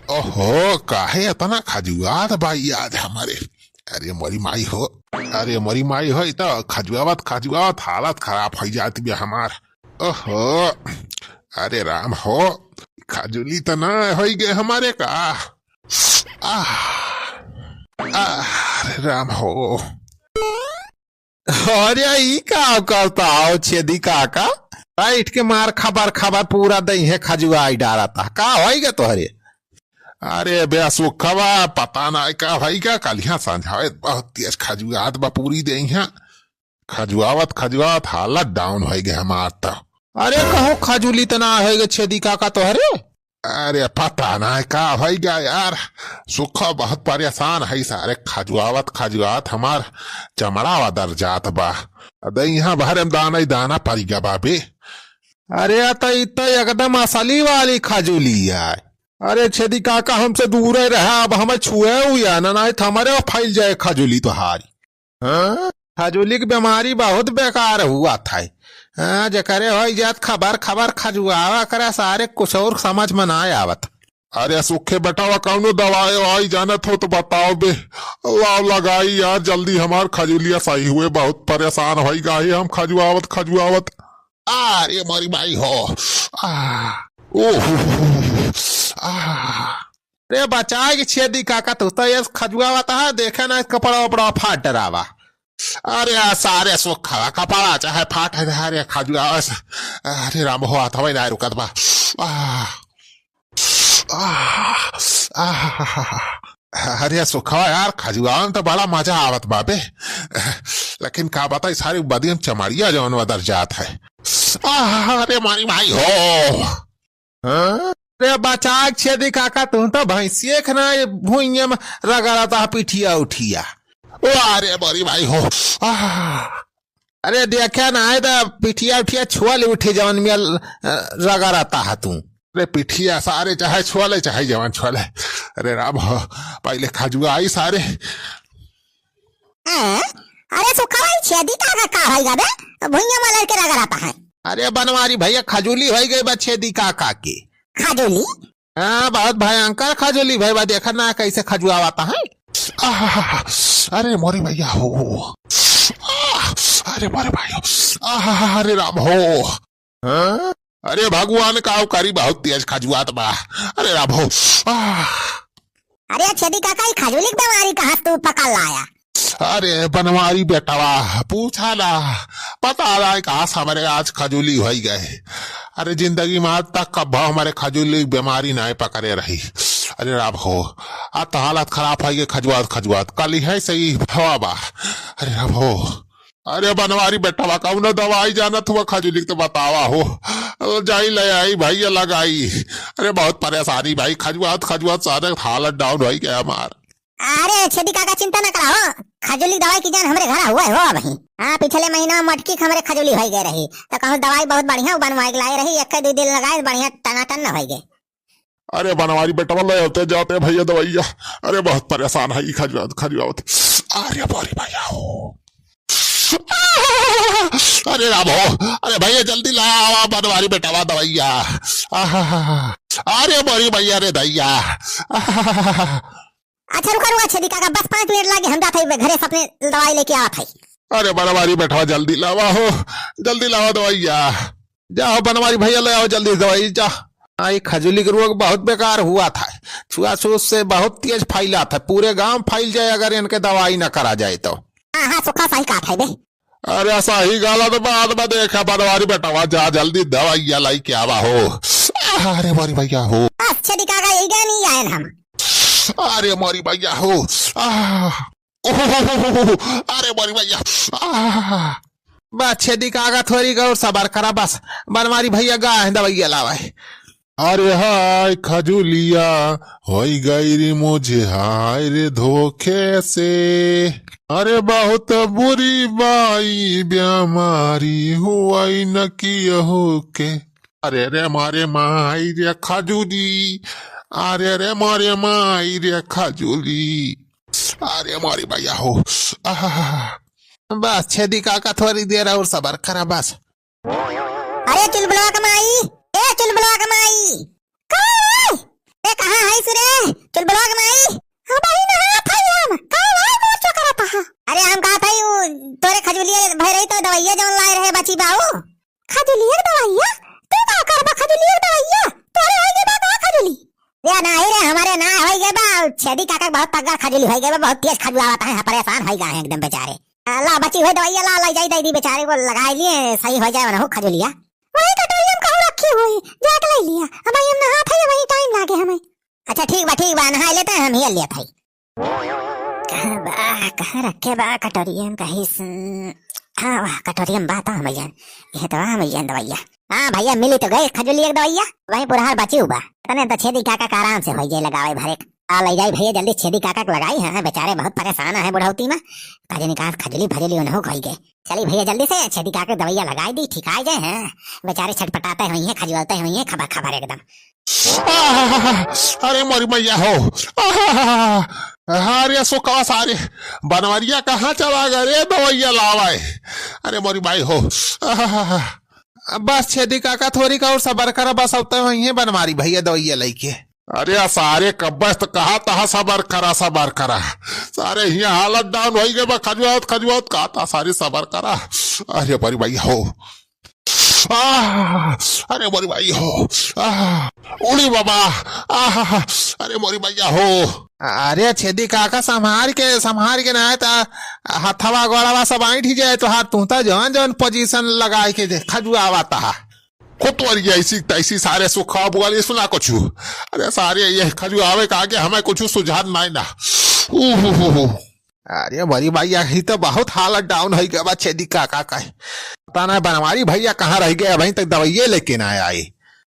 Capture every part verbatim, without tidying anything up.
ओहो, काहे इतना खजुआत बाई आज हमरे? अरे मोरी माई हो, अरे मोरी माई हो, ई तो खजुआवत खजुआवत हालत खराब होइ जात बिया हमार। ओहो, अरे राम हो, खजुली तो ना होइ गए हमरे का? आह, आह, अरे राम हो। अरे, ई का करता हो छेदी काका? बैठ के मार खबर खबर पूरा दइहे खजुआई डारता। का होइगा तोहरे? अरे बे सुखवा, पता नाहीं का होइगा, कलिहा संझावे बहुत तेज खजुआत बा पूरी दइहा। खजुआवत खजुआवत हालत down होइगे हमार त। अरे कहूँ खजुली त ना होइगे छेदी काका तोहरे? अरे पता ना का होइगा यार, सुखा बहुत परेशान है सारे, खजुआवत खजुआवत हमार चमड़ा वदर जात बा। अबे यहाँ भरे में दाना ही दाना पड़िगा बाबे। अरे त ई त एकदम असली वाली खजुली है। अरे छेदी काका हमसे दूर ही रहा, अब हमें छुए हुआ ना, नाहीं त हमरे फैल जाए खजुली तोहारी। हाँ? खजुली के बीमारी बहुत बेकार हुआ था। हाँ, जेकरे होइ जात खबर खबर खजुआवा करे, सारे कुछ और समझ में ना आवत। अरे सुखे बेटावा, कौनो दवाई ववाई जानत हो तो बताओ बे, लाओ लगाई यार जल्दी, हमार खजुलिया सही हुए, बहुत परेशान होइगा ही हम खजुआवत खजुआवत। अरे मोरी माई हो, आ, ओह, आ। रे बचाए के छेदी काका, तू तो ये खजुआवत है, देखे ना कपड़ा वपड़ा फाट डरावा। अरे आ सारे सुखवा कपड़ा चाहे फाट है, अरे खजुआवा से, अरे राम हो, हाथवा ही ना रुकत बा। आ, आ, आ, अरे सुखवा यार, खजुआवा में तो बड़ा मजा आवत बा बे, लेकिन का बताई, सारी बदियम चमड़िया जौन वदर जात है। आ, अरे मोरी माई हो। हाँ? रे बचाए छेदी काका, तू तो भैंसिए के ना भुइये में रगड़ता पिठिया उठिया। ओ, अरे मोरी माई हो। आह। अरे देखे ना, आए तो पिठिया उठिया छुअल उठे जवन में ल-, रगड़ता है तू। अरे पिठिया सारे चाहे छुअले, चाहे जवन छुअले। अरे राम हो, पहले खजुआई सारे। हाँ? अरे सुखवा, ई छेदी काका का होइगा बे? भुइया में लड़के रगड़ता है। अरे बनवारी भैया, खजुली होइगे बा छेदी काका के। खजुली? हाँ, बहुत भयंकर खजुली भई बा, देखा ना कैसे खजुआवत है। आह, अरे मोरी भैया हो। आह, अरे मोरे भाई हो। आह, अरे राम हो। हाँ? अरे भगवान का करी, बहुत तेज खजुआत बा। अरे राम हो। आह। अरे छेदी काका, ई खजुली के बीमारी कहाँ से तू पकड़ लाया? अरे बनवारी बेटवा, पूछा ना, पता ना कहाँ से हमरे आज खजुली होई गए। अरे जिंदगी में आज तक कब्बो हमरे खजुली के बीमारी नाहीं पकड़े रही। अरे राम हो, आज तो हालत खराब होई गए खजुआत खजुआत, कल ही है सही हवा बा। अरे राम हो, अरे बनवारी बेटवा, कौनो दवाई जानत हुआ खजुली के तो बतावा हो, जाई ले आई भैया लगाई। अरे बहुत परेशानी भाई, खजुआत खजुआत सारे हालत down होई गए हमार। अरे छेदी काका, चिंता ना करा हो, खजुली दवाई की जान हमरे घर हुआ हो अबहीं। हाँ, पिछले महीना में मटकी के हमरे खजुली होई गए रही, तो कहूँ दवाई बहुत बढ़िया बनवाए के लाए रही, एक दो दिन लगाए, बढ़िया टनाटन न होई गए। अरे बनवारी बेटवा, ले आते जाते भैया दवाइया। अरे बहुत परेशान है ई खजुआवत खजुआवत। अरे बारी भैया हो। अरे राम हो, अरे भैया जल्दी लावा बनवारी बेटवा दवाइया। आहा, अरे बारी भैया रे दैया। अच्छा रुका रुका छेदी काका, बस पाँच मिनट लागे, हम जात है घरे से अपने दवाई लेके आवत है। अरे बनवारी बेटवा जल्दी लावा हो, जल्दी लावा दवाइया। जा हो बनवारी भैया, ले आओ जल्दी दवाई जा। हाँ, ई खजुली के रोग बहुत बेकार हुआ था, छुआछूत से बहुत तेज फैला था, पूरे गांव फैल जाए अगर इनके दवाई ना करा जाए तो। हाँ हाँ सुखा, सही कहा था बे। अरे सही गलत बात बा, देखा बनवारी बेटवा, जा जल्दी दवाइया लाई के आवा हो। अरे बारी भैया हो। बस छेदी काका, यही गए नहीं आए हम। अरे मोरी भैया हो। आह। ओहो, अरे मोरी भैया। आह। बस छेदी काका, थोरी गौर सबर करा, बस बनवारी भैया गा है दवाइया लावा है। अरे हाय खजुलिया, होई गई रे मुझे हाय रे धोखे से। अरे बहुत बुरी बाई बीमारी हुई न कियहू के। अरे रे मारे माई रे खजुली, अरे रे मारे माई रे खजुली, अरे मारे भैया हो। आह। बस छेदी काका, थोरी देर और सबर करा बस। अरे चुलबुलवा के माई, ए चुलबुलवा के माई, कौन है? ए, कहाँ है सुरे? चुलबुलाग माई। हाँ भाई, नहात हई हम। का भाई, गोर चोकरत हा? अरे, हम कहत हई, उ तोरे खजुलिया भय रही तो दवाइया जौन लाए रहे बची बा उ। खजुलिया के दवाइया? तू का करबा खजुलिया के दवाइया? तोरे होई गए बा का खजुली? रे नाही रे, हमरे ना होई गए बा। छेदी काका के बहुत तगड़ खजुली होई गए बा, बहुत तेज खजुआवत है, परेशान होई गए हैं एकदम बेचारे। आ, ला बची हुई दवाइया ला, ला जाई दे दी बेचारे को लगाई लिए, सही हो जाए वनहु खजुलिया। वही कटोरिया में कहूँ रखी हुई, जाके ले लिया। अब हम नहात है, वही टाइम लागे हमें। अच्छा ठीक बा, ठीक बा, नहा लेते हैं हम, ही लेत हई। कहाँ बा, कहाँ रखे बा कटोरिया में कहीं से? हाँ, वाह, कटोरिया में बा तो हम जान। ये तो हम जान दवाइया। हाँ भैया, मिली तो गई खजुली एक दवाइया, वही पुरहार बची हुआ। तने तो छेदी काका का आराम से होई जाए लगावे भरे। आ ले जाई भैया जल्दी छेदी काका के लगाई, हाँ, बेचारे बहुत परेशान है बुढ़ौती में। कजनी कहाँ से खजुली फजुली उन्हों खोई गए। चली भैया जल्दी से छेदी काका के दवाइया लगाई दी, ठीक आ जाए, हाँ। बेचारे छटपटाते हुई हैं, खजुआते हुई हैं, खबर खबर एकदम। आह, अरे मोरी मैया हो। आह, अरे सुखवा सारे बनवरिया कहाँ चला गए रे दवैया लावाए। अरे मोरी माई हो। आह, बस छेदी काका थोड़ी का और सबर करा, बस अब तो वहीं बनवारी भैया दवैया लेके। अरे आ सारे कब्बस तो कहा तहा सबर करा, सबर करा। सारे हियाँ हालत डाउन होई गए बा, खजुआत, खजुआत, कहा तहा सारे सबर करा। अरे मोरी माई हो। आह, अरे मोरी माई हो। आह, उड़ी बाबा। आह, अरे मोरी मैया हो। अरे छेदी काका, संभार के, संभार के ना, त हथवा गोड़वा सब ऐंठ ही जाए तोहार। तू त जौन जौन पोजीशन लगाए के दे, खजुआवा तहा। खुतवरिया ऐसी तैसी सारे सुखा बुआली सुना कुछ। अरे सारे ये खजुआवे का आगे हमें कुछ सुझाव नहीं ना। ऊह, हु, हु। अरे मोरी भैया, ही तो बहुत हालत डाउन होई गया बा छेदी काका का। पता ना बनवारी भैया कहाँ रह गए, अभी तक दवाइये लेके ना आए।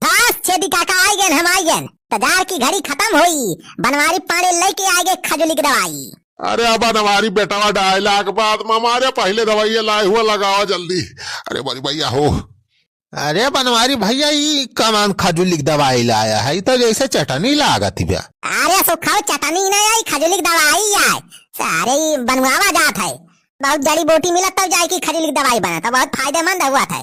बस छेदी काका आई गए, हम आई गए। तजार की घड़ी खत्म होई, बनवारी पानी लेके आए गए खजुली की दवाई। अरे अब बनवारी बेटवा डायला के बाद में हमारे पहले दवाइये लाए हुआ लगावा जल्दी। अरे मोरी भैया हो। अरे बनवारी भैया, ई कमान खजुलिक दवाई लाया है, ई तो जैसे चटनी लागत ही बा। अरे सुखाओ, चटनी नहीं आई, खजुलिक दवाई आए। सारे ई बनवावा जात है, बहुत जड़ी बूटी मिलत तब जाए की खजुलिक दवाई बनत, बहुत फायदेमंद हुआ था।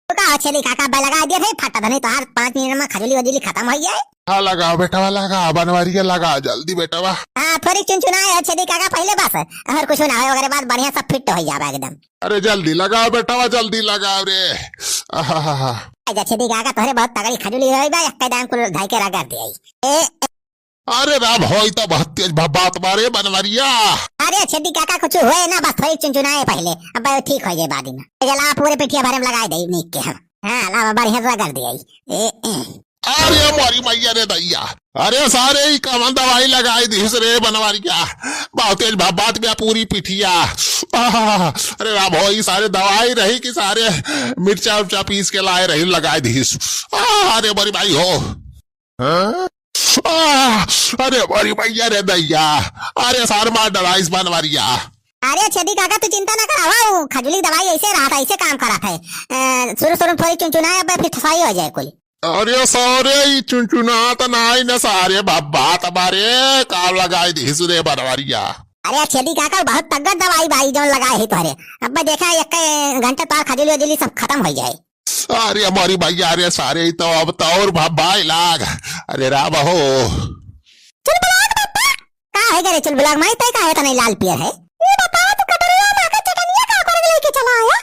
तो का छेदी काका बे लगा दिया था, फटा धनी तोहार पाँच मिनट में खजुली वजुली खत्म हो जाए। हाँ लगाओ बेटवा, लगाओ बनवारी के, लगाओ जल्दी बेटवा। हाँ, थोड़ी चुनचुनाए है छेदी काका पहले बस, और कुछ ना हो, ओकरे बाद बढ़िया सब फिट हो जाबा एकदम। अरे जल्दी लगाओ बेटवा, जल्दी लगाओ रे। आहाहा। अच्छा छेदी काका, तोहरे बहुत तगड़ी खजुली होई बा, एक दाम कुल धई के रगड़ दे आई। ए, ए। अरे राम हो, ई तो बहुत तेज भब्बात बा रे बनवरिया। अरे छेदी काका, कुछ होए ना, बस थोड़ी चुनचुनाए पहले, अब ठीक हो जाए बाद में। ए, जला पूरे पिठिया भरे में लगा दे नीक के हम। हाँ, लावा बढ़िया रगड़ दे आई। ए, ए। अरे मोरी मैया रे दैया, अरे सारे ई कवन दवाई लगाई दिहिस रे बनवरिया, बहुत तेज भब्बात बा पूरी पिठिया। आह, अरे राम हो, ई सारे दवाई रही कि सारे मिर्चा उर्चा पीस के लाए रही लगाई दिहिस। आह, अरे मोरी माई हो। हाँ? आह, अरे मोरी मैया रे दैया, अरे सार मार डराइस बनवरिया। अरे छेदी काका, तू चिंता ना करा, हो खजुली दवाई ऐसे रहत है, ऐसे काम करत है। ए, शुरू शुरू में थोड़ी चुनचुनाए, अब फिर सही हो जाए कुल। अरे सारे, ई चुनचुनात नाई न सारे, भब्बात बा रे, काम लगाई दिहिस रे बनवरिया। अरे छेदी काका, बहुत तगड़ दवाई बा ई जौन लगाए ही तोहरे। अब देखा, एक घंटा तोहार खजुली उजुली सब खत्म हो जाए। अरे मोरी भैया रे सारे, ई तो अब तो और भब्बाई लाग। अरे राम हो। चुलबुलाग बाबा, का है रे चुलबुलाग माई, तै का है तने लाल पियर है? ये बताओ, तू कटोरिया में आके चटनिया का करे लेके चला आया?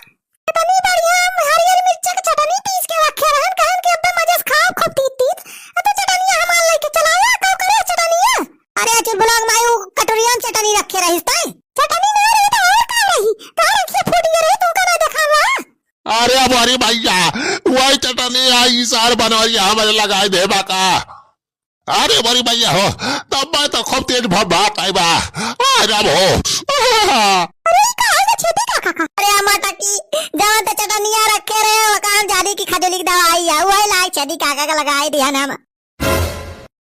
इतनी बढ़िया हम हरियर मिर्चा के चटनी पीस के रखे रहन, कहन के अब्बे मजे से खाओ खूब तीत तीत। आ तू चटनिया हमार लेके चला आया, का करे चटनिया? अरे चुलबुलाग माई, उ कटोरिया में चटनी रखे रहिस तै? चटनी ना रही तो और का रही? तोहर अखिया फूट गया रही, तू का ना देखा रहा? अरे मोरी भैया, वही चटनी आई सार बनवरिया हमारे लगाए देबा का? अरे मोरी भैया हो, तब मैं तो खूब तेज भब्बात आई बा। आ राम हो। अरे का है छेदी काका का? अरे अम्मा टकी, जवन तो चटनिया रखे रहे हो, काम जानी की खजुली की दवाई है, वही लाई छेदी काका का लगाए दिया ना हम।